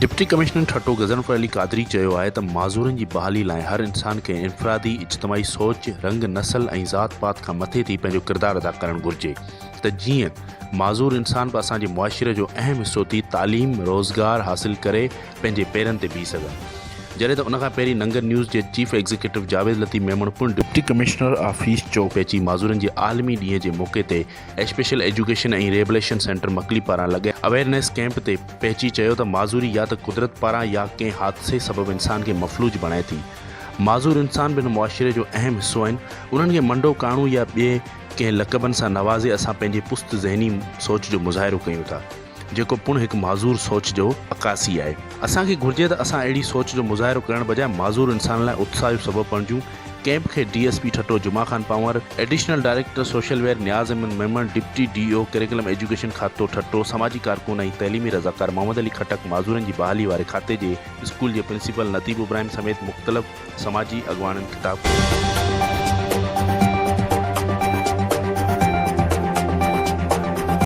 Deputy commissioner Thatta Ghazanfar Ali Qadri چيو آهي ته معذورن جي بحالي لاء هر انسان کي انفرادي، اجتماعي سوچ، رنگ، نسل ۽ ذات پات کان مٿي ٿي پنهنجو ڪردار ادا ڪرڻ گهرجي ته جيئن معذور انسان به اسان جي معاشري جو اهم حصو ٿي تعليم، روزگار حاصل ڪري پنهنجي پيرن تي بيهي سگهن. جڏهن ته ان کان پهرين ننگر نيوز جي چيف ايگزيڪيٽو جاويد لطيف ميمڻ پڻ ڊپٽي ڪمشنر آفيس چوڪ پهچي معذورن جي عالمي ڏينهن جي موقعي تي اسپيشل ايجوڪيشن ۽ ريبليشن سينٽر مڪلي پاران لڳل اويئرنيس ڪئمپ تي پهچي چيو ته معذوري يا ته قدرت پاران يا ڪنهن حادثي سبب انسان کي مفلوج بڻائي ٿي. معذور انسان به هن معاشري جو اهم حصو آهن انهن کي منڊو ڪاڻو يا ٻئي ڪنهن لقبن سان نوازي اسان پنهنجي پست ذهني سوچ جو مظاهرو ڪيون ٿا. جيڪو پڻ هڪ معذور سوچ جو عڪاسي آهي. اسان کي گهرجي ته اسان اهڙي سوچ جو مظاهرو ڪرڻ بجاء معذور انسانن لاء اتساهه جو سبب بڻجون. ڪئمپ کي D S P Thatta Juma Khan Panhwar, additional director social welfare Niaz Ahmed Memon, deputy D O curriculum education کاتو ٺٽو، سماجي ڪارڪن ۽ تعليمي رضاڪار محمد علي خٽڪ، معذورن جي بحالي واري کاتي جي اسڪول جي پرنسپل نديب ابراهيم سميت مختلف سماجي اڳواڻن خطاب ڪيو.